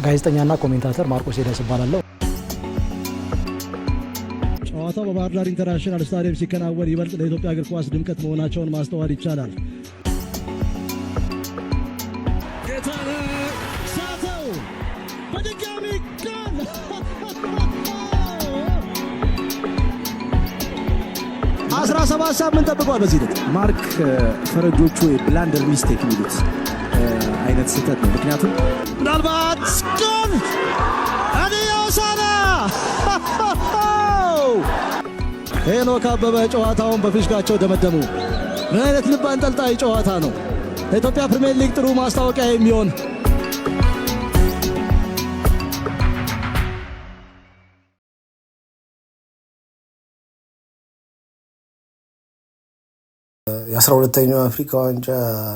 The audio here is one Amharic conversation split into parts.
ጋዜጠኛና commentator ማርቆስ ኤልያስ እባላለሁ። ጨዋታው በባህር ዳር ኢንተርናሽናል ስታዲየም ሲከናወን ይበልጥ ለኢትዮጵያ እግር ኳስ ድምቀት መሆናቸውን ማስተዋል ይቻላል። ጌታነህ ሳተው፣ በድጋሚ ጎል! 17 ሳምንት ጠብቋል። በዚህ ሂደት ማርክ ፈረንጆቹ የ blunder mistake የሚሉት አይነት ስህተት ነው። ምክንያቱም ምናልባት ጎል! ሀዲያ ሆሳዕና! ሄኖክ አበበ ጨዋታውን በፊሽካቸው ደመደሙ። ምን አይነት ልብ አንጠልጣይ ጨዋታ ነው! ለኢትዮጵያ ፕሪሚየር ሊግ ጥሩ ማስታወቂያ የሚሆን። የ12ኛው አፍሪካ ዋንጫ፣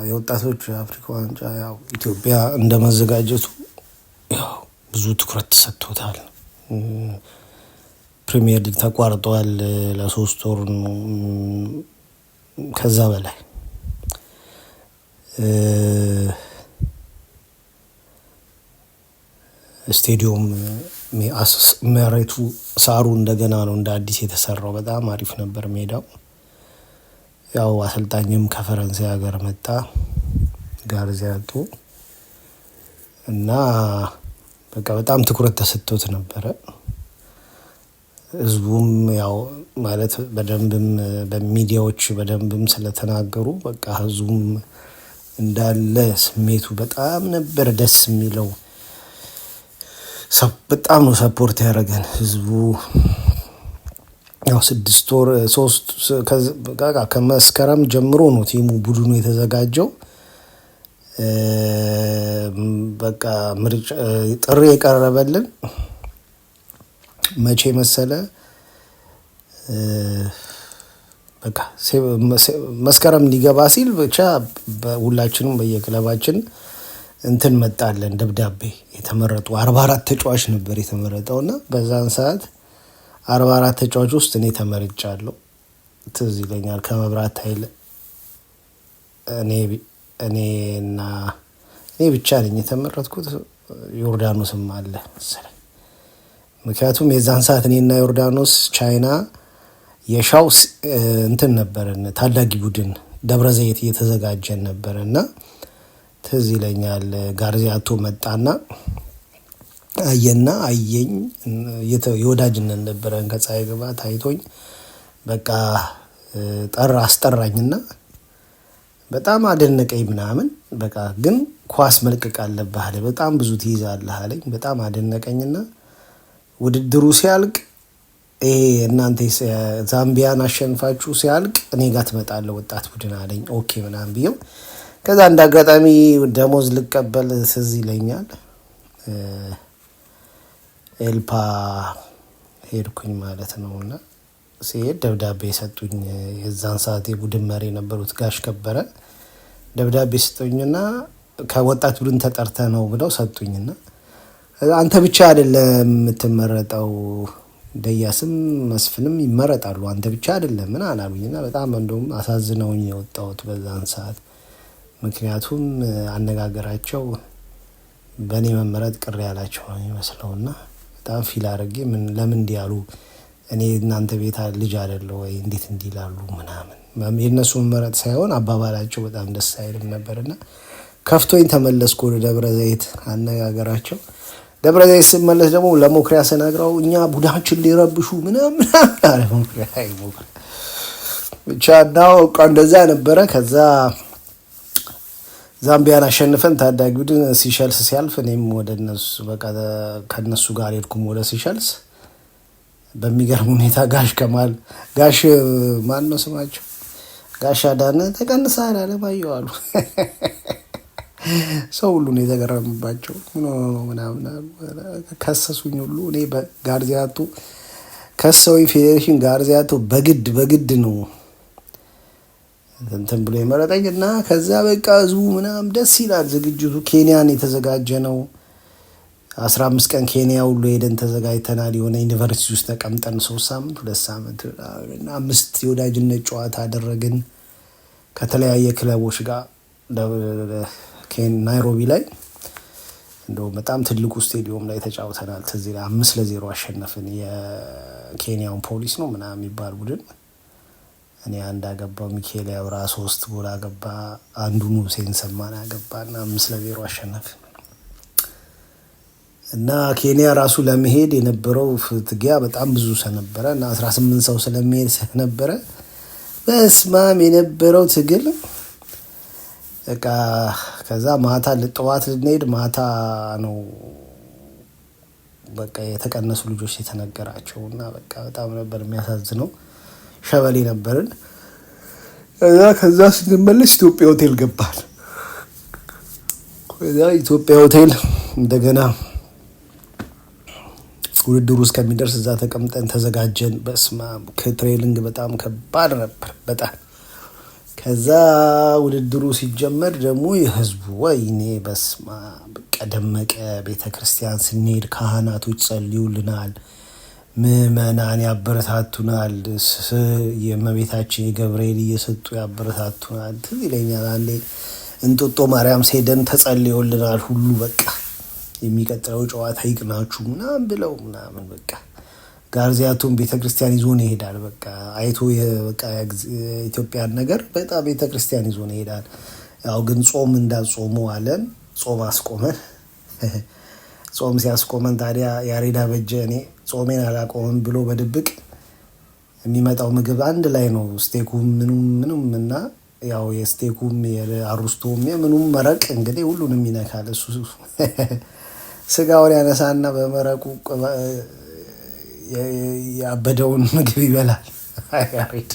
የወጣቶች አፍሪካ ዋንጫ ያው ኢትዮጵያ እንደመዘጋጀቱ ያው ብዙ ትኩረት ተሰጥቶታል። ፕሪሚየር ሊግ ተቋርጧል ለ3 ወር፣ ከዛ በላይ። ስቴዲዮም መሬቱ ሳሩ እንደገና ነው እንደ አዲስ የተሰራው። በጣም አሪፍ ነበር ሜዳው። ያው አሰልጣኝም ከፈረንሳይ ሀገር መጣ፣ ጋርዚያቶ፣ እና በቃ በጣም ትኩረት ተሰጥቶት ነበረ። ህዝቡም ያው ማለት በደንብም በሚዲያዎች በደንብም ስለተናገሩ በቃ ህዝቡም እንዳለ ስሜቱ በጣም ነበር ደስ የሚለው። በጣም ነው support ያደረገን ህዝቡ። ያው 6 ወር፣ ሶስት ከመስከረም ጀምሮ ነው team ኡ ቡድኑ የተዘጋጀው። በቃ ምርጫ ጥሪ የቀረበልን መቼ መሰለ? በቃ መስከረም ሊገባ ሲል ብቻ ሁላችንም በየክለባችን እንትን መጣለን ደብዳቤ። የተመረጡ 44 ተጫዋች ነበር የተመረጠው እና በዛን ሰዓት 44 ተጫዋች ውስጥ እኔ ተመርጫለሁ። ትዝ ይለኛል ከመብራት ኃይል እኔና እኔ ብቻ ነኝ የተመረጥኩት። ዮርዳኖስም አለ መሰለኝ። ምክንያቱም የዛን ሰዓት እኔና ዮርዳኖስ ቻይና የሻው እንትን ነበርን፣ ታዳጊ ቡድን ደብረ ዘይት እየተዘጋጀን ነበር። እና ትዝ ይለኛል ጋርዚያቶ መጣና አየና አየኝ። የወዳጅነት ነበረን ከፀሐይ ግባት። አይቶኝ በቃ ጠራ፣ አስጠራኝና በጣም አደነቀኝ ምናምን። በቃ ግን ኳስ መልቀቅ አለብህ አለ። በጣም ብዙ ትይዛለህ አለኝ። በጣም አደነቀኝና ውድድሩ ሲያልቅ ይሄ እናንተ ዛምቢያን አሸንፋችሁ ሲያልቅ እኔ ጋር ትመጣለህ ወጣት ቡድን አለኝ። Okay ምናምን ብየው ከዛ እንደ አጋጣሚ ደሞዝ ልቀበል ትዝ ይለኛል ኤልፓ ሄድኩኝ ማለት ነው። እና ሲሄድ ደብዳቤ የሰጡኝ የዛን ሰዓት የቡድን መሪ የነበሩት ጋሽ ከበረ ደብዳቤ ሰጡኝና ከወጣት ቡድን ተጠርተ ነው ብለው ሰጡኝና አንተ ብቻ አይደለም የምትመረጠው፣ ደያስም መስፍንም ይመረጣሉ፣ አንተ ብቻ አይደለም ምን አሉኝና በጣም እንደውም አሳዝነውኝ የወጣሁት በዛን ሰዓት። ምክንያቱም አነጋገራቸው በእኔ መመረጥ ቅር ያላቸው ነው የሚመስለውና በጣም feel አድርጌ ምን ለምን እንዲህ አሉ፣ እኔ እናንተ ቤት ልጅ አይደለሁ ወይ፣ እንዴት እንዲህ ይላሉ ምናምን። የእነሱ መመረጥ ሳይሆን አባባላቸው በጣም ደስ አይልም ነበርና ከፍቶኝ ተመለስኩ ወደ ደብረ ዘይት። አነጋገራቸው ደብረ ዘይት ስመለስ ደግሞ ለሞክሪያ ስነግረው እኛ ቡድናችን ሊረብሹ ምናምን አለ ሞክሪያ። አይ ሞክሪያ ብቻ እና በቃ እንደዛ ነበረ። ከዛ ዛምቢያን አሸንፈን ታዳጊ ቡድን ሲሸልስ ሲያልፍ እኔም ወደ እነሱ በቃ ከእነሱ ጋር ሄድኩም ወደ ሲሸልስ። በሚገርም ሁኔታ ጋሽ ከማል፣ ጋሽ ማን ነው ስማቸው፣ ጋሽ አዳነ ተቀንሰሃል አለማየሁ አሉ። ሰው ሁሉ ነው የተገረመባቸው። ምን ሆኖ ነው ምናምን አሉ። ከሰሱኝ ሁሉ። እኔ በጋርዚያቶ ከሰውኝ ፌዴሬሽን ጋርዚያቶ በግድ በግድ ነው እንትን ብሎ የመረጠኝ። እና ከዛ በቃ ህዝቡ ምናምን ደስ ይላል። ዝግጅቱ ኬንያን የተዘጋጀ ነው። 15 ቀን ኬንያ ሁሉ ሄደን ተዘጋጅተናል። የሆነ ዩኒቨርሲቲ ውስጥ ተቀምጠን 3 ሳምንት፣ 2 ሳምንት እና አምስት የወዳጅነት ጨዋታ አደረግን ከተለያየ ክለቦች ጋር ናይሮቢ ላይ። እንደውም በጣም ትልቁ ስቴዲዮም ላይ ተጫውተናል። ትዝ ይላል፣ 5-0 አሸነፍን። የኬንያውን ፖሊስ ነው ምናምን የሚባል ቡድን። እኔ አንድ አገባው፣ ሚካኤል ያብራ ሶስት ጎል አገባ፣ አንዱን ሁሴን ሰማን አገባ እና 5-0 አሸነፍን። እና ኬንያ ራሱ ለመሄድ የነበረው ፍትጊያ በጣም ብዙ ስለነበረ እና 18 ሰው ስለሚሄድ ስለነበረ በስማም የነበረው ትግል በቃ። ከዛ ማታ፣ ጠዋት ልንሄድ ማታ ነው በቃ የተቀነሱ ልጆች የተነገራቸው እና በቃ በጣም ነበር የሚያሳዝነው። ሸበሌ ነበርን። ከዛ ስንመለስ ኢትዮጵያ ሆቴል ገባን። ከዛ ኢትዮጵያ ሆቴል እንደገና ውድድሩ እስከሚደርስ እዛ ተቀምጠን ተዘጋጀን። በስማም ከ training በጣም ከባድ ነበር በጣም። ከዛ ውድድሩ ሲጀመር ደግሞ የህዝቡ፣ ወይኔ በስማም፣ በቃ ደመቀ። ቤተ ክርስቲያን ስንሄድ ካህናቶች ጸልዩልናል፣ ምዕመናን ያበረታቱናል። የእመቤታችን የገብርኤል እየሰጡ ያበረታቱናል። ትዝ ይለኛል አንዴ እንጦጦ ማርያም ሄደን ተጸልዮልናል ሁሉ፣ በቃ የሚቀጥለው ጨዋታ ይቅናችሁ ምናምን ብለው ምናምን። በቃ ጋርዚያቱን ቤተ ክርስቲያን ይዞን ይሄዳል። በቃ አይቶ በቃ የኢትዮጵያን ነገር በጣም ቤተ ክርስቲያን ይዞን ይሄዳል። ያው ግን ጾም እንዳጾሙ አለን። ጾም አስቆመን። ጾም ሲያስቆመን ታዲያ ያሬድ አበጀ እኔ ጾሜን አላቆምም ብሎ በድብቅ የሚመጣው ምግብ አንድ ላይ ነው። Steak ኩም ምኑም ምኑም እና ያው የ steak ኩም የአሩስቶም የምኑም መረቅ እንግዲህ ሁሉንም ይነካል። እሱ ስጋውን ያነሳና በመረቁ ያበደውን ምግብ ይበላል። ያሬድ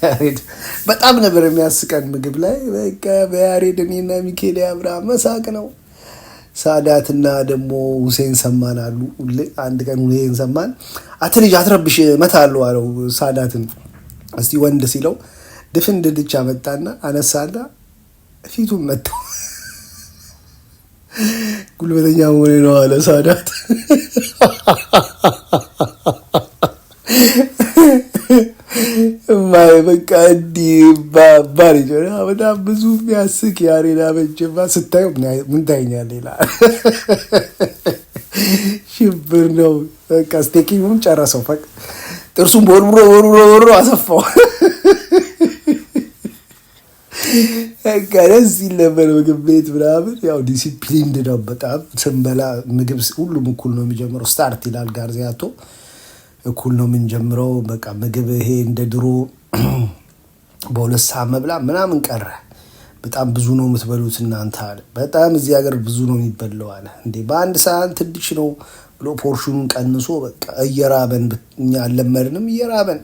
ያሬድ በጣም ነበር የሚያስቀን ምግብ ላይ። በቃ በያሬድ እኔና ሚኬል አብርሃም መሳቅ ነው። ሳዳትና ደግሞ ሁሴን ሰማን አሉ። አንድ ቀን ሁሴን ሰማን "አት ልጅ አትረብሽ፣ እመታለሁ" አለው ሳዳትን። እስቲ ወንድ ሲለው ድፍን ድንች አመጣና አነሳና ፊቱን መታው። "ጉልበተኛ መሆኔ ነው" አለ ሳዳት። እማዬ በቃ እንዲህ ባባል በጣም ብዙ የሚያስቅ ያሬድ አበጀማ ስታየው ምን ታየኛለህ ይላል። ሽብር ነው። በቃ steak ኡን ጨረሰው። ጥርሱን ቦርቡሮ ቦርቡሮ ቦርቡሮ አሰፋው። በቃ ደስ ይል ነበር ምግብ ቤት ምናምን። ያው disciplined ነው በጣም። ስንበላ ምግብ ሁሉም እኩል ነው የሚጀምረው። "Start" ይላል ጋርዚያቶ። እኩል ነው የምንጀምረው። በቃ ምግብ ይሄ እንደ ድሮ በሁለት ሰዓት መብላ ምናምን ቀረ። "በጣም ብዙ ነው የምትበሉት እናንተ" አለ። "በጣም እዚህ ሀገር ብዙ ነው የሚበላው" አለ። "እንዴ፣ በአንድ ሰዓት ትንሽ ነው" ብሎ portion ኑን ቀንሶ በቃ እየራበን፣ እኛ አልለመድንም፣ እየራበን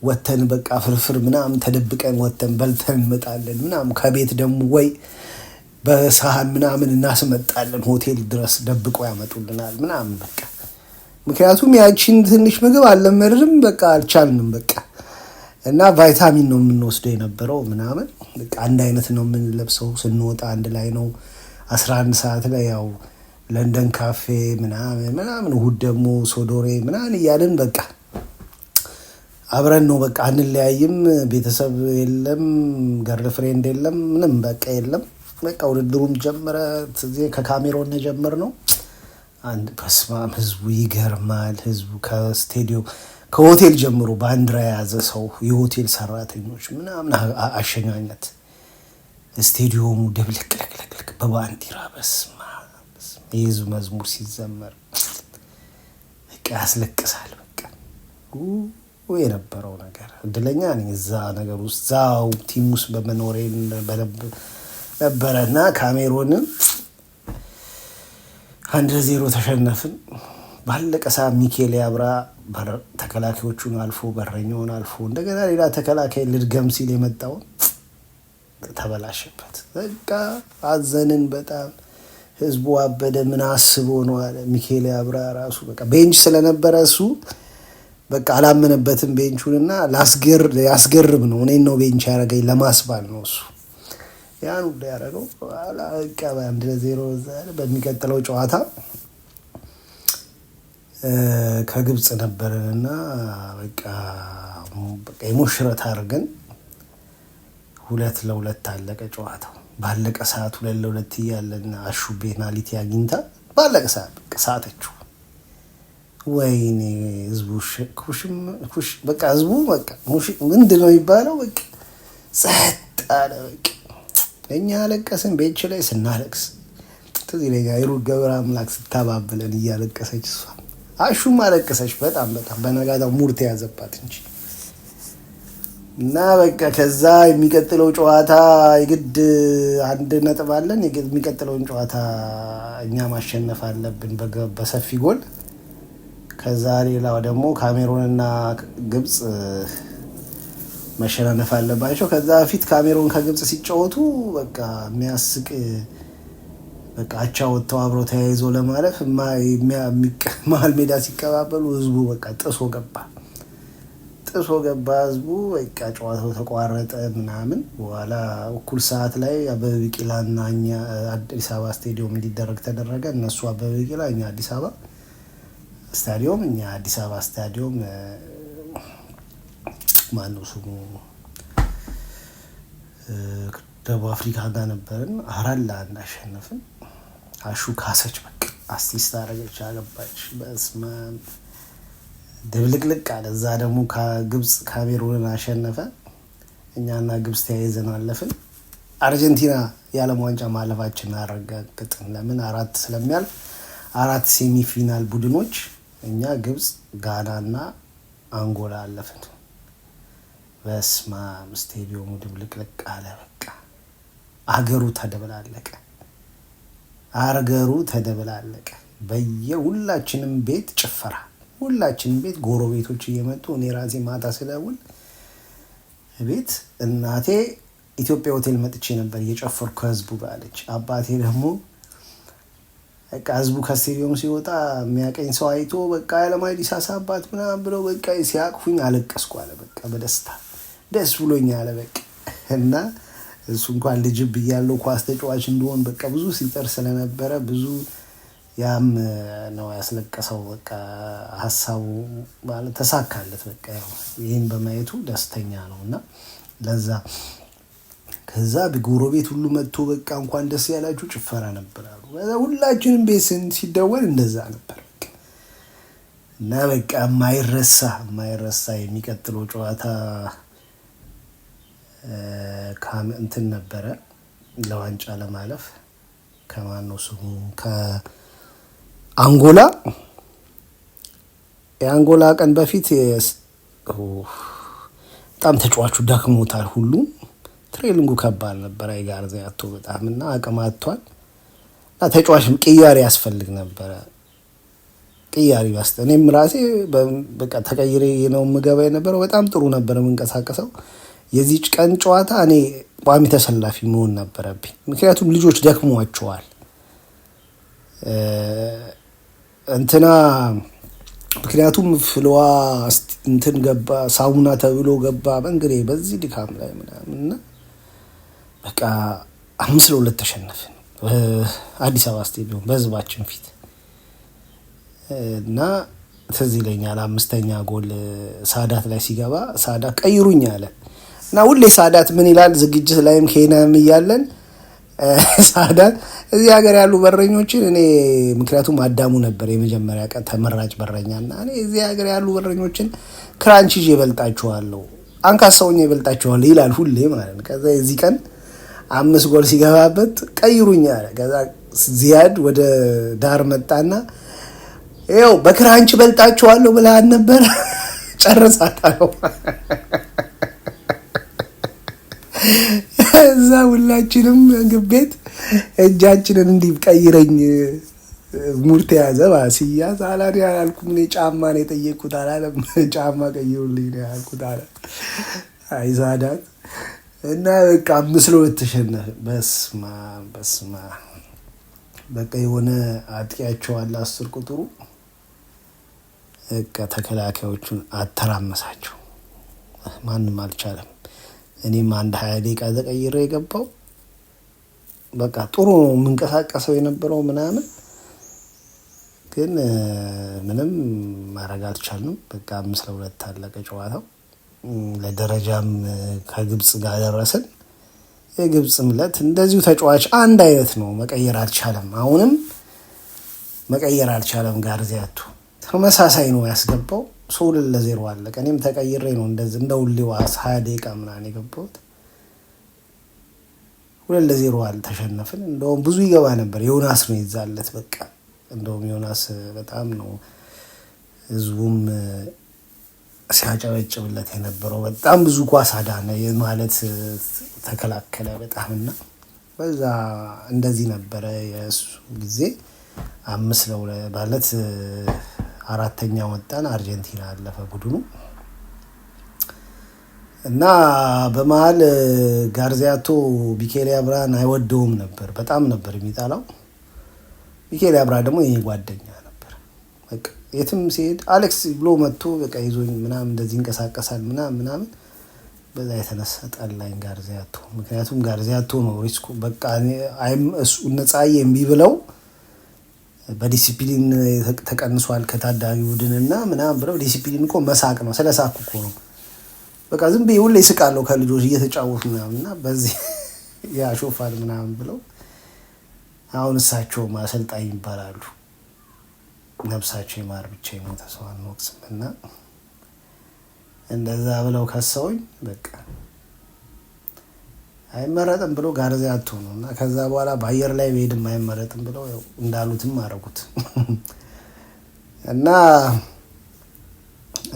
ወተን በቃ ፍርፍር ምናምን ተደብቀን ወተን በልተን እንመጣለን ምናምን። ከቤት ደግሞ ወይ በሰሃን ምናምን እናስመጣለን፣ ሆቴል ድረስ ደብቆ ያመጡልናል ምናምን በቃ። ምክንያቱም ያቺን ትንሽ ምግብ አልለመድንም፣ በቃ አልቻልንም በቃ። እና ቫይታሚን ነው የምንወስደው የነበረው ምናምን። በቃ አንድ አይነት ነው የምንለብሰው፣ ስንወጣ አንድ ላይ ነው። 11 ሰዓት ላይ ያው ለንደን ካፌ ምናምን ምናምን፣ እሁድ ደግሞ ሶዶሬ ምናምን እያልን በቃ አብረን ነው፣ በቃ አንለያይም። ቤተሰብ የለም፣ girlfriend የለም፣ ምንም በቃ የለም። በቃ ውድድሩም ጀመረ። ከካሜሮን የጀመርነው አንድ። በስማም ህዝቡ ይገርማል። ህዝቡ ከስቴዲዮም ከሆቴል ጀምሮ ባንዲራ የያዘ ሰው፣ የሆቴል ሰራተኞች ምናምን አሸኛኘት፣ ስቴዲዮሙ ድብልቅልቅልቅ በባንዲራ። በስመ አብ፣ የህዝብ መዝሙር ሲዘመር በቃ ያስለቅሳል። በቃ የነበረው ነገር፣ እድለኛ ነኝ እዛ ነገር ውስጥ እዛው team ውስጥ በመኖሬ ነበረ። እና ካሜሮንን 1-0 ተሸነፍን። ባለቀ ሰዓት ሚኬል ያብራ ተከላካዮቹን አልፎ፣ በረኛውን አልፎ፣ እንደገና ሌላ ተከላካይ ልድገም ሲል የመጣውን ተበላሸበት። በቃ አዘንን በጣም። ህዝቡ አበደ። ምን አስቦ ነው አለ ሚኬል ያብራ ራሱ። በቃ bench ስለነበረ እሱ በቃ አላመነበትም bench ኡን እና ያስገርም ነው፣ እኔን ነው bench ያደረገኝ ለማስባል ነው እሱ ያን ሁሉ ያደረገው። በቃ 1-0። በሚቀጥለው ጨዋታ ከግብፅ ነበረን እና በቃ የሞሽረት አድርገን 2-2 አለቀ ጨዋታው። ባለቀ ሰዓት 2-2 እያለን አሹ penalty አግኝታ ባለቀ ሰዓት በቃ ሳተችው። ወይኔ ህዝቡ ኩሽ በቃ ህዝቡ በቃ ምንድን ነው የሚባለው? በቃ ጸጥ አለ። በቃ እኛ አለቀስን። Bench ላይ ስናለቅስ ትዝ ይለኛል። ሂሩት ገብረ አምላክ ስታባብለን እያለቀሰች እሷ አሹም አለቀሰች በጣም በጣም። በነጋታው ሙድ ተያዘባት እንጂ። እና በቃ ከዛ የሚቀጥለው ጨዋታ የግድ 1 ነጥብ አለን። የሚቀጥለውን ጨዋታ እኛ ማሸነፍ አለብን በሰፊ ጎል። ከዛ ሌላው ደግሞ ካሜሩንና ግብፅ መሸናነፍ አለባቸው። ከዛ በፊት ካሜሩን ከግብፅ ሲጫወቱ በቃ የሚያስቅ በቃ አቻ ወጥተው አብረው ተያይዘው ለማለፍ መሀል ሜዳ ሲቀባበሉ ህዝቡ በቃ ጥሶ ገባ፣ ጥሶ ገባ ህዝቡ። በቃ ጨዋታው ተቋረጠ ምናምን። በኋላ እኩል ሰዓት ላይ አበበ ቢቂላና እኛ አዲስ አበባ ስቴዲዮም እንዲደረግ ተደረገ። እነሱ አበበ ቢቂላ፣ እኛ አዲስ አበባ ስታዲዮም። እኛ አዲስ አበባ ስታዲዮም ማነው ስሙ ደቡብ አፍሪካ ጋር ነበርን። 4-1 አሸነፍን። አሹ ካሰች፣ በቃ assist አደረገች፣ አገባች። በስመ አብ ድብልቅልቅ አለ። እዛ ደግሞ ከግብፅ ካሜሩንን አሸነፈ። እኛና ግብፅ ተያይዘን አለፍን። አርጀንቲና የዓለም ዋንጫ ማለፋችን አረጋግጥን። ለምን? አራት ስለሚያልፍ አራት semi-final ቡድኖች እኛ፣ ግብፅ፣ ጋና እና አንጎላ አለፍን። በስማም ስቴዲየሙ ድብልቅልቅ አለ። በቃ አገሩ ተደበላለቀ። አገሩ ተደበላለቀ። በየሁላችንም ቤት ጭፈራ፣ ሁላችንም ቤት ጎረቤቶች እየመጡ፣ እኔ ራሴ ማታ ስደውል ቤት እናቴ ኢትዮጵያ ሆቴል መጥቼ ነበር እየጨፈርኩ ከህዝቡ ጋር አለች። አባቴ ደግሞ በቃ ህዝቡ ከስቴዲየም ሲወጣ የሚያቀኝ ሰው አይቶ በቃ የአለማየሁ ዲሳሳ አባት ምናምን ብለው በቃ ሲያቅፉኝ አለቀስኩ አለ። በቃ በደስታ ደስ ብሎኝ አለ። በቃ እና እሱ እንኳን ልጅ ብያለው ኳስ ተጫዋች እንደሆን በቃ ብዙ ሲጠር ስለነበረ ብዙ ያም ነው ያስለቀሰው። በቃ ሀሳቡ ማለት ተሳካለት። በቃ ያው ይህን በማየቱ ደስተኛ ነው። እና ለዛ ከዛ ጎረቤት ሁሉ መጥቶ በቃ እንኳን ደስ ያላችሁ ጭፈራ ነበር አሉ። ሁላችንም ቤት ሲደወል እንደዛ ነበር። እና በቃ የማይረሳ የማይረሳ። የሚቀጥለው ጨዋታ እንትን ነበረ ለዋንጫ ለማለፍ ከማን ነው ስሙ ከአንጎላ። የአንጎላ ቀን በፊት በጣም ተጫዋቹ ደክሞታል። ሁሉም training ኡ ከባድ ነበር። አይጋር አቶ በጣም እና አቅም አጥቷል እና ተጫዋች ቅያሬ ያስፈልግ ነበረ። ቅያሬ እኔም ራሴ በቃ ተቀይሬ ነው የምገባ የነበረው። በጣም ጥሩ ነበር የምንቀሳቀሰው። የዚች ቀን ጨዋታ እኔ ቋሚ ተሰላፊ መሆን ነበረብኝ። ምክንያቱም ልጆች ደክሟቸዋል። እንትና ምክንያቱም ፍልዋ እንትን ገባ፣ ሳውና ተብሎ ገባ። እንግዲህ በዚህ ድካም ላይ ምናምን እና በቃ 5-2 ተሸነፍን አዲስ አበባ ስቴዲዮም በህዝባችን ፊት። እና ትዝ ይለኛል አምስተኛ ጎል ሳዳት ላይ ሲገባ ሳዳት ቀይሩኝ አለ። እና ሁሌ ሳዳት ምን ይላል፣ ዝግጅት ላይም ኬንያም እያለን ሳዳት እዚህ ሀገር ያሉ በረኞችን እኔ፣ ምክንያቱም አዳሙ ነበር የመጀመሪያ ቀን ተመራጭ በረኛ፣ እና እኔ እዚህ ሀገር ያሉ በረኞችን ክራንች ይዤ እበልጣችኋለሁ፣ አንካሳውኝ እበልጣችኋለሁ ይላል ሁሌ ማለት ነው። ከዛ የዚህ ቀን አምስት ጎል ሲገባበት ቀይሩኝ አለ። ከዛ ዚያድ ወደ ዳር መጣና ይኸው በክራንች በልጣችኋለሁ ብለሃል ነበር ጨርሳት አለው። እዛ ሁላችንም ምግብ ቤት እጃችንን እንዲህ ቀይረኝ ሙድ ተያዘ። ሲያዝ አላ አላልኩም እኔ ጫማ ነው የጠየቅኩት አላለም። ጫማ ቀይሩልኝ ነው ያልኩት አለ። አይ ሳዳት። እና በቃ 5-2 ተሸነፈ። በስመ አብ በስመ አብ። በቃ የሆነ አጥቂያቸው አለ 10 ቁጥሩ፣ በቃ ተከላካዮቹን አተራመሳቸው። ማንም አልቻለም። እኔም አንድ 20 ደቂቃ ተቀይሬ የገባው በቃ ጥሩ ነው የምንቀሳቀሰው የነበረው ምናምን፣ ግን ምንም ማድረግ አልቻልንም። በቃ 5-2 አለቀ ጨዋታው። ለደረጃም ከግብፅ ጋር ደረስን። የግብፅ ምለት እንደዚሁ ተጫዋች አንድ አይነት ነው፣ መቀየር አልቻለም። አሁንም መቀየር አልቻለም። ጋርዚያቱ ተመሳሳይ ነው ያስገባው። 3-0 አለቀ። እኔም ተቀይሬ ነው እንደዚህ እንደ ሁሌው 20 ደቂቃ ምናምን የገባሁት። 2-0 አልተሸነፍን። እንደውም ብዙ ይገባ ነበር። ዮናስ ነው ይዛለት በቃ እንደውም ዮናስ በጣም ነው ህዝቡም ሲያጨበጭብለት የነበረው። በጣም ብዙ ኳስ አዳነ ማለት ተከላከለ በጣም። እና በዛ እንደዚህ ነበረ የእሱ ጊዜ። 5-2 ማለት አራተኛ ወጣን። አርጀንቲና አለፈ ቡድኑ። እና በመሀል ጋርዚያቶ ሚኬል አብርሃን አይወደውም ነበር። በጣም ነበር የሚጠላው። ሚኬል አብርሃ ደግሞ የኔ ጓደኛ ነበር። በቃ የትም ሲሄድ አሌክስ ብሎ መጥቶ በቃ ይዞኝ ምናምን እንደዚህ ይንቀሳቀሳል ምናምን ምናምን። በዛ የተነሳ ጠላኝ ጋርዚያቶ። ምክንያቱም ጋርዚያቶ ነው risk ኡ። በቃ እሱ እነ ፀሐዬ እምቢ ብለው በዲሲፕሊን ተቀንሷል ከታዳጊ ቡድን እና ምናምን ብለው፣ ዲሲፕሊን እኮ መሳቅ ነው። ስለ ሳኩ እኮ ነው። በቃ ዝም ብዬ ሁሌ ስቃለሁ ከልጆች እየተጫወቱ ምናምን እና በዚህ ያሾፋል ምናምን ብለው አሁን እሳቸውም አሰልጣኝ ይባላሉ። ነብሳቸው ይማር፣ ብቻ የሞተ ሰው አንወቅስም። እና እንደዛ ብለው ከሰውኝ በቃ አይመረጥም ብሎ ጋርዚያቶ ነው። እና ከዛ በኋላ በአየር ላይ ብሄድም አይመረጥም ብለው እንዳሉትም አረጉት። እና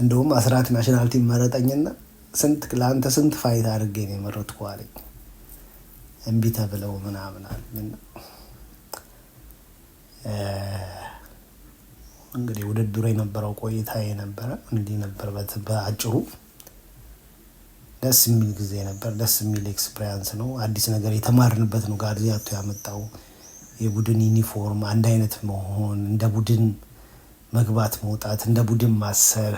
እንደውም አስራት national team መረጠኝና ስንት ለአንተ ስንት fight አድርጌ ነው የመረጥኩህ አለኝ። እምቢ ተብለው ምናምን አለኝ። እንግዲህ ውድድሩ የነበረው ቆይታ የነበረ እንዲህ ነበር በአጭሩ። ደስ የሚል ጊዜ ነበር። ደስ የሚል experience ነው። አዲስ ነገር የተማርንበት ነው። ጋርዚያቶ ያመጣው የቡድን ዩኒፎርም አንድ አይነት መሆን፣ እንደ ቡድን መግባት መውጣት፣ እንደ ቡድን ማሰብ፣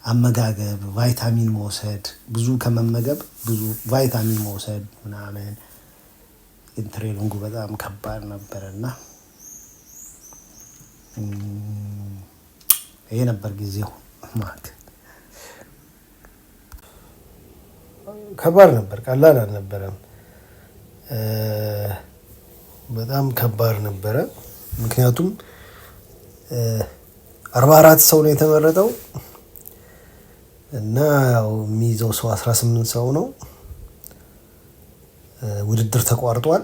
አመጋገብ፣ ቫይታሚን መውሰድ፣ ብዙ ከመመገብ ብዙ ቫይታሚን መውሰድ ምናምን። ግን training ኡ በጣም ከባድ ነበር እና ይሄ ነበር ጊዜው ማለት ከባድ ነበር። ቀላል አልነበረም። በጣም ከባድ ነበረ። ምክንያቱም 44 ሰው ነው የተመረጠው እና ያው የሚይዘው ሰው 18 ሰው ነው። ውድድር ተቋርጧል።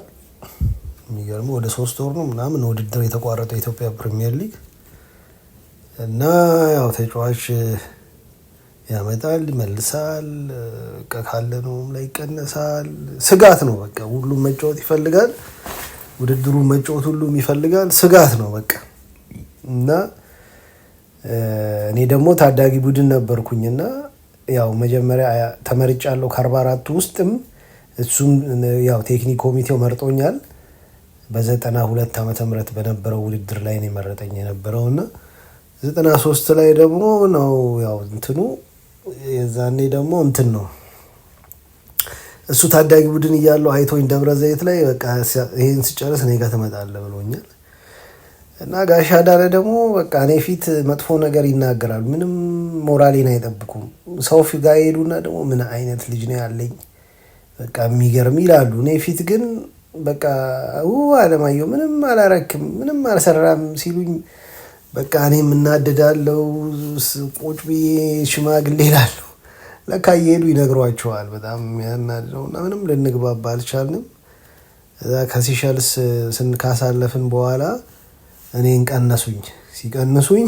የሚገርመው ወደ 3 ወር ነው ምናምን ውድድር የተቋረጠው የኢትዮጵያ ፕሪሚየር ሊግ። እና ያው ተጫዋች ያመጣል፣ ይመልሳል፣ ካለነውም ላይ ይቀነሳል። ስጋት ነው በቃ፣ ሁሉም መጫወት ይፈልጋል። ውድድሩ መጫወት ሁሉም ይፈልጋል። ስጋት ነው በቃ። እና እኔ ደግሞ ታዳጊ ቡድን ነበርኩኝና ያው መጀመሪያ ተመርጫለሁ ከ44ቱ ውስጥም፣ እሱም ያው ቴክኒክ ኮሚቴው መርጦኛል። በ92 ዓመተ ምህረት በነበረው ውድድር ላይ ነው የመረጠኝ የነበረው። እና 93 ላይ ደግሞ ነው ያው እንትኑ፣ የዛኔ ደግሞ እንትን ነው፣ እሱ ታዳጊ ቡድን እያለው አይቶኝ ደብረ ዘይት ላይ በቃ ይሄን ስጨርስ እኔ ጋር ትመጣለህ ብሎኛል። እና ጋሽ አዳነ ደግሞ በቃ እኔ ፊት መጥፎ ነገር ይናገራል። ምንም ሞራሌን አይጠብቁም። ሰው ፊት ጋር ይሄዱና ደግሞ ምን አይነት ልጅ ነው ያለኝ፣ በቃ የሚገርም ይላሉ። እኔ ፊት ግን በቃ አለማየሁ ምንም አላረክም፣ ምንም አልሰራም ሲሉኝ በቃ እኔም እናደዳለው። ቁጭ ብዬ ሽማግሌ እላለሁ። ለካ እየሄዱ ይነግሯቸዋል። በጣም የሚያናድደው እና ምንም ልንግባባ አልቻልንም። እዛ ከሲሸልስ ካሳለፍን በኋላ እኔን ቀነሱኝ። ሲቀንሱኝ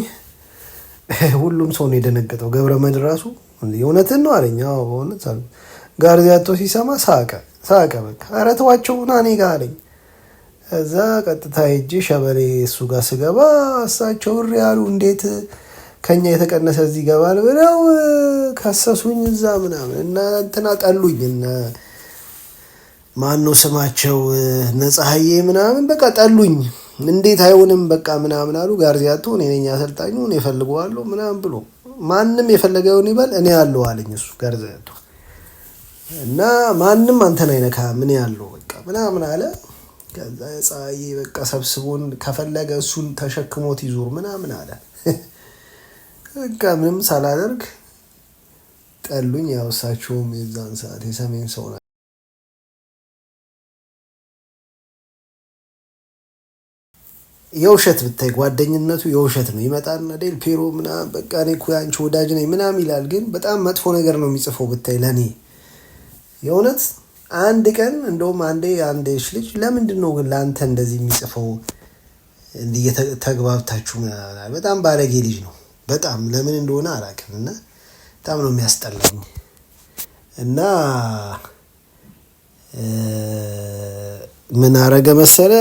ሁሉም ሰው ነው የደነገጠው። ገብረመድህን ራሱ የእውነትን ነው አለኝ። አዎ በእውነት አልኩት። ጋርዚያቶ ሲሰማ ሳቀ ሳቀ። በቃ ኧረ ተዋቸው ና እኔ ጋር አለኝ። እዛ ቀጥታ ሄጄ ሸበሌ እሱ ጋር ስገባ እሳቸው እሪ ያሉ፣ እንዴት ከኛ የተቀነሰ እዚህ ይገባል ብለው ከሰሱኝ። እዛ ምናምን እና እንትና ጠሉኝ። እነ ማነው ስማቸው ነፀሐዬ ምናምን በቃ ጠሉኝ። እንዴት አይሆንም በቃ ምናምን አሉ። ጋርዚያቶ እኔ ነኝ አሰልጣኙ፣ እኔ እፈልገዋለሁ ምናምን ብሎ ማንም የፈለገውን ይበል እኔ አለሁ አለኝ እሱ ጋርዚያቶ። እና ማንም አንተን አይነካ ምን ያለው በቃ ምናምን አለ። ከዛ ፀሐዬ በቃ ሰብስቦን ከፈለገ እሱን ተሸክሞት ይዞር ምናምን አለ። በቃ ምንም ሳላደርግ ጠሉኝ። ያው እሳቸውም የዛን ሰዓት የሰሜን ሰው የውሸት ብታይ ጓደኝነቱ የውሸት ነው። ይመጣና ዴል ፔሮ ምናምን በቃ እኔ እኮ ያንቺ ወዳጅ ነኝ ምናምን ይላል። ግን በጣም መጥፎ ነገር ነው የሚጽፈው ብታይ ለእኔ የእውነት። አንድ ቀን እንደውም አንዴ አንድ ልጅ ለምንድን ነው ግን ለአንተ እንደዚህ የሚጽፈው ተግባብታችሁ ምናምን፣ በጣም ባለጌ ልጅ ነው። በጣም ለምን እንደሆነ አላውቅም። እና በጣም ነው የሚያስጠላኝ። እና ምን አረገ መሰለ፣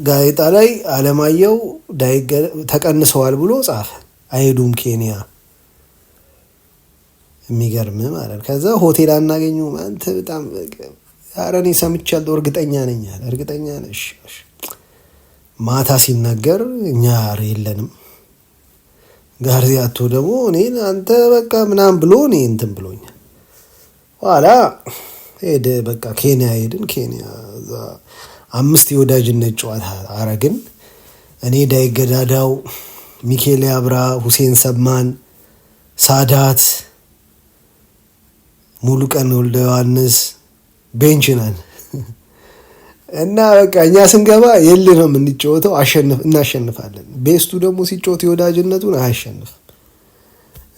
ጋዜጣ ላይ አለማየሁ ተቀንሰዋል ብሎ ጻፈ። አይሄዱም ኬንያ። የሚገርም ማለት ነው። ከዛ ሆቴል አናገኙም። አንተ በጣም ኧረ እኔ ሰምቻለሁ፣ እርግጠኛ ነኝ አለ። እርግጠኛ ነሽ? ማታ ሲነገር እኛ ኧረ የለንም። ጋርዚያቶ ደግሞ እኔን አንተ በቃ ምናምን ብሎ እኔ እንትን ብሎኛል። ኋላ ሄደ በቃ ኬንያ ሄድን። ኬንያ እዛ 5 የወዳጅነት ጨዋታ አረግን። እኔ ዳይገዳዳው፣ ሚኬል አብራ፣ ሁሴን ሰማን፣ ሳዳት፣ ሙሉቀን ወልደ ዮሐንስ bench ነን። እና በቃ እኛ ስንገባ የል ነው የምንጫወተው፣ እናሸንፋለን። Best ኡ ደግሞ ሲጫወት የወዳጅነቱን አያሸንፍም።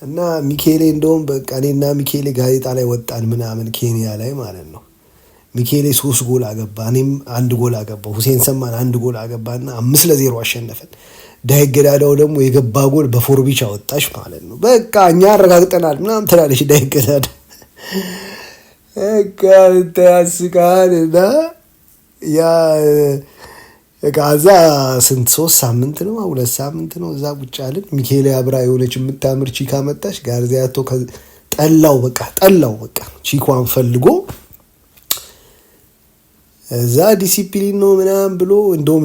እና ሚኬሌ እንደውም በቃ እኔና ሚኬሌ ጋዜጣ ላይ ወጣን ምናምን ኬንያ ላይ ማለት ነው። ሚኬሌ 3 ጎል አገባ፣ እኔም 1 ጎል አገባ፣ ሁሴን ሰማን 1 ጎል አገባና 5-0 አሸነፈን። ዳይገዳዳው ደግሞ የገባ ጎል በፎርቢች አወጣሽ ማለት ነው። በቃ እኛ አረጋግጠናል ምናምን ትላለች ዳይገዳዳ። በቃ ያስቃል። እና ያ በቃ እዛ ስንት 3 ሳምንት ነው 2 ሳምንት ነው እዛ ቁጭ አልን። ሚኬሌ አብራ የሆነች የምታምር chick አመጣች። ጋርዚያቶ ጠላው፣ በቃ ጠላው፣ በቃ chick ዋን ፈልጎ እዛ ዲሲፕሊን ነው ምናምን ብሎ እንደውም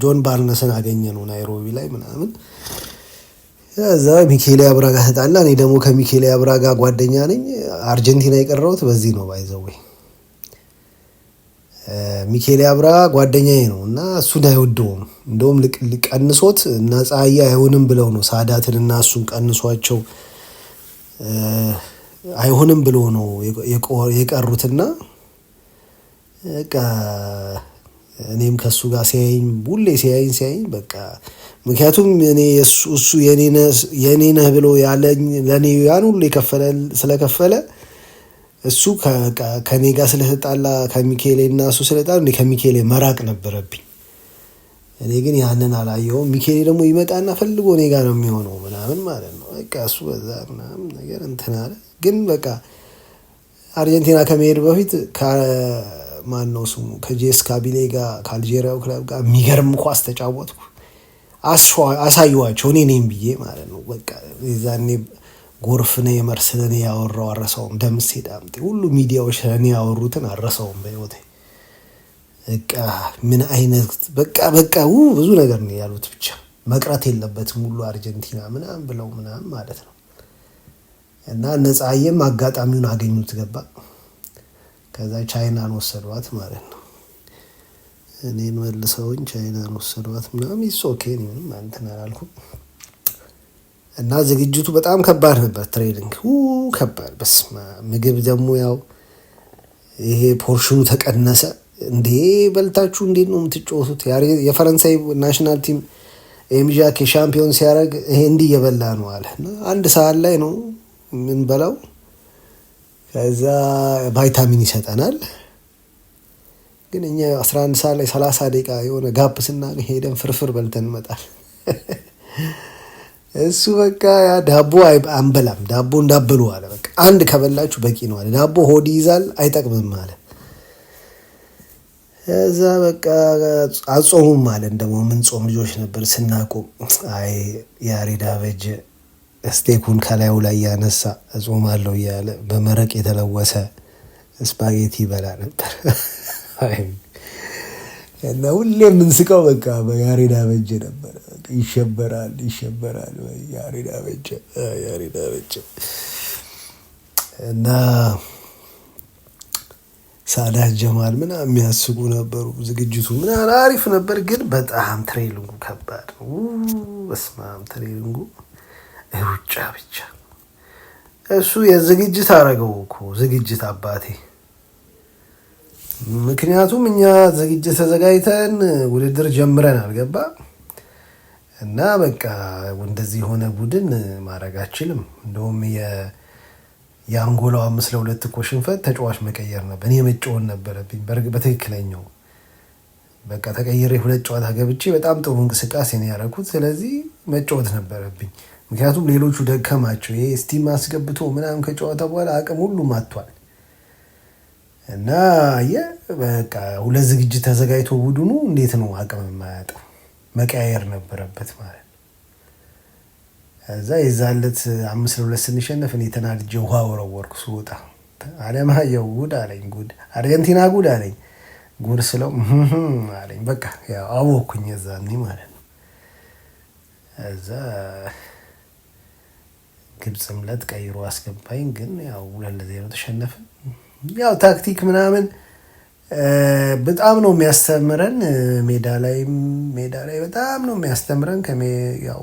ጆን ባርነስን አገኘ ነው ናይሮቢ ላይ ምናምን። እዛ ሚኬሌ አብራ ጋር ተጣላ። እኔ ደግሞ ከሚኬሌ አብራ ጋር ጓደኛ ነኝ። አርጀንቲና የቀረሁት በዚህ ነው by the way። ሚኬሌ አብራ ጓደኛዬ ነው እና እሱን አይወደውም። እንደውም ቀንሶት እና ፀሐይ አይሆንም ብለው ነው ሳዳትን እና እሱን ቀንሷቸው አይሆንም ብሎ ነው የቀሩትና በቃ እኔም ከሱ ጋር ሲያየኝ ሁሌ ሲያየኝ በቃ ምክንያቱም እኔ እሱ የኔ ነህ ብሎ ያለኝ ለኔ ያን ሁሉ የከፈለ ስለከፈለ እሱ ከኔ ጋር ስለተጣላ ከሚኬሌ እና እሱ ስለተጣላ እኔ ከሚኬሌ መራቅ ነበረብኝ። እኔ ግን ያንን አላየሁም። ሚኬሌ ደግሞ ይመጣና ፈልጎ እኔ ጋር ነው የሚሆነው ምናምን ማለት ነው። በቃ እሱ በዛ ምናምን ነገር እንትን አለ። ግን በቃ አርጀንቲና ከመሄድ በፊት ከማን ነው ስሙ ከጄስ ካቢሌ ጋር ከአልጄሪያው ክለብ ጋር የሚገርም ኳስ ተጫወትኩ። አሳየኋቸው እኔ ነኝ ብዬ ማለት ነው። በቃ የዛኔ ጎርፍ ነው የመር ስለኔ ያወራው አረሳውም። ደምሴ ዳምጤ ሁሉ ሚዲያዎች ስለኔ ያወሩትን አረሳውም በህይወቴ። በቃ ምን አይነት በቃ በቃ ብዙ ነገር ነው ያሉት። ብቻ መቅረት የለበትም ሁሉ አርጀንቲና ምናምን ብለው ምናምን ማለት ነው። እና ነፃዬም አጋጣሚውን አገኙት ገባ። ከዛ ቻይናን ወሰዷት ማለት ነው። እኔን መልሰውኝ ቻይናን ወሰዷት ምናምን it's okay እኔ ምንም እንትን አላልኩም። እና ዝግጅቱ በጣም ከባድ ነበር። Training ከባድ በስመ አብ። ምግብ ደግሞ ያው ይሄ portion ኑ ተቀነሰ። እንዴ በልታችሁ እንዴት ነው የምትጫወቱት? የፈረንሳይ national team ኤምዣክ ሻምፒዮን ሲያደርግ ይሄ እንዲህ እየበላ ነው አለ። እና አንድ ሰዓት ላይ ነው የምንበላው። ከዛ ቫይታሚን ይሰጠናል። ግን እኛ 11 ሰዓት ላይ 30 ደቂቃ የሆነ gap ስናገኝ ሄደን ፍርፍር በልተን እንመጣለን። እሱ በቃ ያ ዳቦ አንበላም፣ ዳቦ እንዳበሉ አለ። በቃ አንድ ከበላችሁ በቂ ነው አለ። ዳቦ ሆድ ይይዛል አይጠቅምም አለ። እዛ በቃ አጾሙም አለ። ደግሞ ምን ጾም ልጆች ነበር ስናቆም። አይ ያሬድ አበጀ steak ኡን ከላዩ ላይ ያነሳ እጾማለሁ እያለ በመረቅ የተለወሰ ስፓጌቲ ይበላ ነበር። እና ሁሌ የምንስቀው በቃ በያሬድ አበጀ ነበር። ይሸበራል ይሸበራል ያሬድ አበጀ ያሬድ አበጀ። እና ሳዳት ጀማል ምናምን የሚያስቁ ነበሩ። ዝግጅቱ ምናምን አሪፍ ነበር፣ ግን በጣም training ኡ ከባድ ነው። በስመ አብ training ኡ ሩጫ ብቻ። እሱ የዝግጅት አደረገው እኮ ዝግጅት አባቴ። ምክንያቱም እኛ ዝግጅት ተዘጋጅተን ውድድር ጀምረናል፣ ገባ እና በቃ እንደዚህ የሆነ ቡድን ማድረግ አችልም። እንደውም የአንጎላው 5-2 እኮ ሽንፈት ተጫዋች መቀየር ነበር፣ እኔ መጫወት ነበረብኝ በትክክለኛው። በቃ ተቀይሬ ሁለት ጨዋታ ገብቼ በጣም ጥሩ እንቅስቃሴ ነው ያደረኩት። ስለዚህ መጫወት ነበረብኝ፣ ምክንያቱም ሌሎቹ ደከማቸው። ይሄ steam አስገብቶ ምናምን ከጨዋታ በኋላ አቅም ሁሉ አጥቷል። እና በቃ ሁለት ዝግጅት ተዘጋጅቶ ቡድኑ እንዴት ነው አቅም የማያጣው? መቀያየር ነበረበት ማለት ነው። እዛ የዛን ዕለት 5-2 ስንሸነፍ እኔ ተናድጄ ውሃ ወረወርኩ ስወጣ። አለማየሁ ጉድ አለኝ፣ ጉድ አርጀንቲና ጉድ አለኝ። ጉድ ስለው አለኝ። በቃ ያው አወኩኝ የዛኔ ማለት ነው። እዛ ግብፅም ዕለት ቀይሮ አስገባኝ፣ ግን ያው 2-0 ተሸነፍን። ያው ታክቲክ ምናምን በጣም ነው የሚያስተምረን። ሜዳ ላይም ሜዳ ላይ በጣም ነው የሚያስተምረን።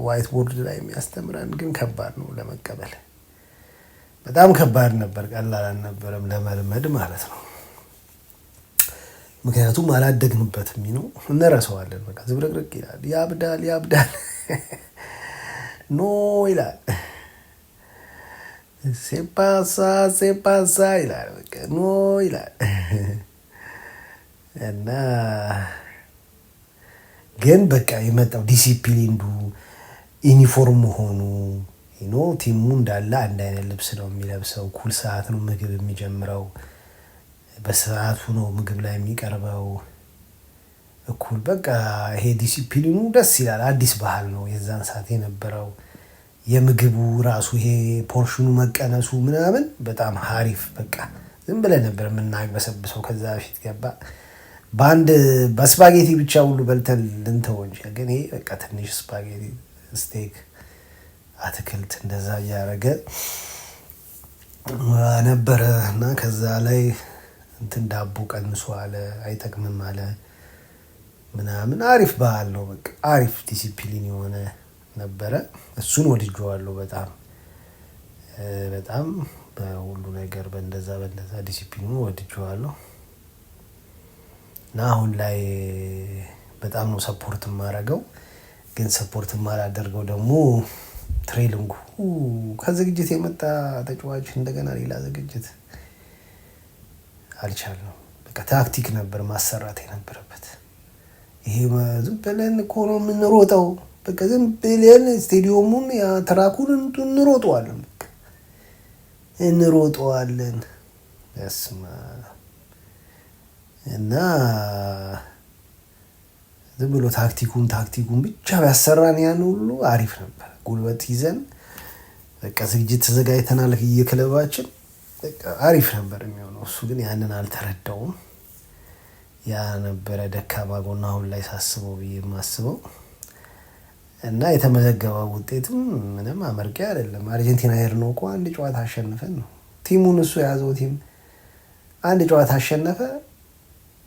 White board ላይ የሚያስተምረን ግን ከባድ ነው ለመቀበል፣ በጣም ከባድ ነበር። ቀላል አልነበረም ለመልመድ ማለት ነው። ምክንያቱም አላደግንበትም ነው፣ እንረሳዋለን። በቃ ዝብርቅርቅ ይላል፣ ያብዳል፣ ያብዳል፣ no ይላል፣ c'est pas ça, c'est pas ça ይላል፣ በቃ no ይላል። እና ግን በቃ የመጣው ዲሲፕሊን ዩኒፎርም መሆኑ፣ team ኡ እንዳለ አንድ አይነት ልብስ ነው የሚለብሰው። እኩል ሰዓት ነው ምግብ የሚጀምረው፣ በሰዓቱ ነው ምግብ ላይ የሚቀርበው። እኩል በቃ ይሄ ዲሲፕሊኑ ደስ ይላል። አዲስ ባህል ነው የዛን ሰዓት የነበረው። የምግቡ ራሱ ይሄ portion ኑ መቀነሱ ምናምን በጣም ሀሪፍ። በቃ ዝም ብለን ነበር የምናግበሰብሰው ከዛ በፊት፣ ገባ፣ በአንድ በስፓጌቲ ብቻ ሁሉ በልተን ልንተው እንችላለን። ግን ይሄ በቃ ትንሽ ስፓጌቲ፣ steak፣ አትክልት እንደዛ እያደረገ ነበረ እና ከዛ ላይ እንትን ዳቦ ቀንሶ አለ፣ አይጠቅምም አለ ምናምን። አሪፍ ባህል ነው። በቃ አሪፍ ዲሲፕሊን የሆነ ነበረ። እሱን ወድጄዋለሁ በጣም በጣም፣ በሁሉ ነገር በእንደዛ በእንደዛ ዲሲፕሊኑ ወድጄዋለሁ። እና አሁን ላይ በጣም ነው support የማደርገው። ግን support የማላደርገው ደግሞ training ኡ፣ ከዝግጅት የመጣ ተጫዋች እንደገና ሌላ ዝግጅት አልቻልንም። በቃ ታክቲክ ነበር ማሰራት የነበረበት። ይሄ ዝም ብለን እኮ ነው የምንሮጠው። በቃ ዝም ብለን ስቴዲየሙን track ኡን እንሮጠዋለን፣ በቃ እንሮጠዋለን። በስመ አብ። እና ዝም ብሎ ታክቲኩን ብቻ ቢያሰራን ያን ሁሉ አሪፍ ነበር። ጉልበት ይዘን በቃ ዝግጅት ተዘጋጅተናል የክለባችን፣ በቃ አሪፍ ነበር የሚሆነው። እሱ ግን ያንን አልተረዳውም። ያ ነበረ ደካማ ጎን አሁን ላይ ሳስበው ብዬ የማስበው። እና የተመዘገበው ውጤትም ምንም አመርቂ አይደለም። አርጀንቲና ሄድነው እኮ አንድ ጨዋታ አሸንፈን ነው። Team ኡን እሱ የያዘው team አንድ ጨዋታ አሸነፈ።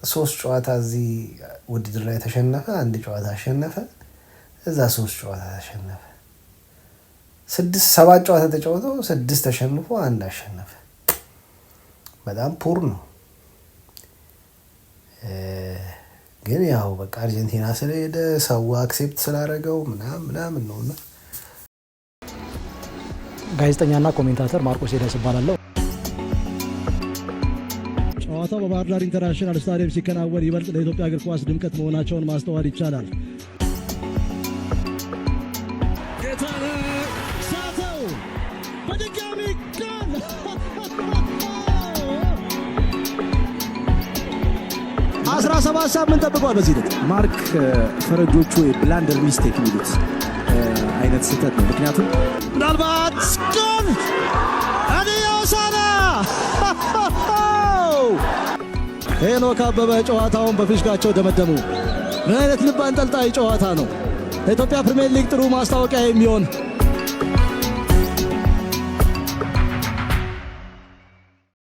ሶስት ጨዋታ እዚህ ውድድር ላይ ተሸነፈ። አንድ ጨዋታ አሸነፈ። እዛ ሶስት ጨዋታ ተሸነፈ። ስድስት ሰባት ጨዋታ ተጫውቶ ስድስት ተሸንፎ አንድ አሸነፈ። በጣም poor ነው። ግን ያው በቃ አርጀንቲና ስለሄደ ሰው accept ስላደረገው ምናምን ምናምን ነው እና ጋዜጠኛና commentator ማርቆስ ኤልያስ እባላለሁ። ጨዋታው በባህር ዳር ኢንተርናሽናል ስታዲየም ሲከናወን ይበልጥ ለኢትዮጵያ እግር ኳስ ድምቀት መሆናቸውን ማስተዋል ይቻላል። ጌታነህ ሳተው፣ በድጋሚ ጎል! 17 ሳምንት ጠብቋል። በዚህ ሂደት ማርክ፣ ፈረንጆቹ blunder mistake የሚሉት አይነት ስህተት ነው። ምክንያቱም ምናልባት ጎል፣ ሀዲያ ሆሳዕና! ሄኖክ አበበ ጨዋታውን በፊሽካቸው ደመደሙ። ምን አይነት ልብ አንጠልጣይ ጨዋታ ነው! ለኢትዮጵያ ፕሪምየር ሊግ ጥሩ ማስታወቂያ የሚሆን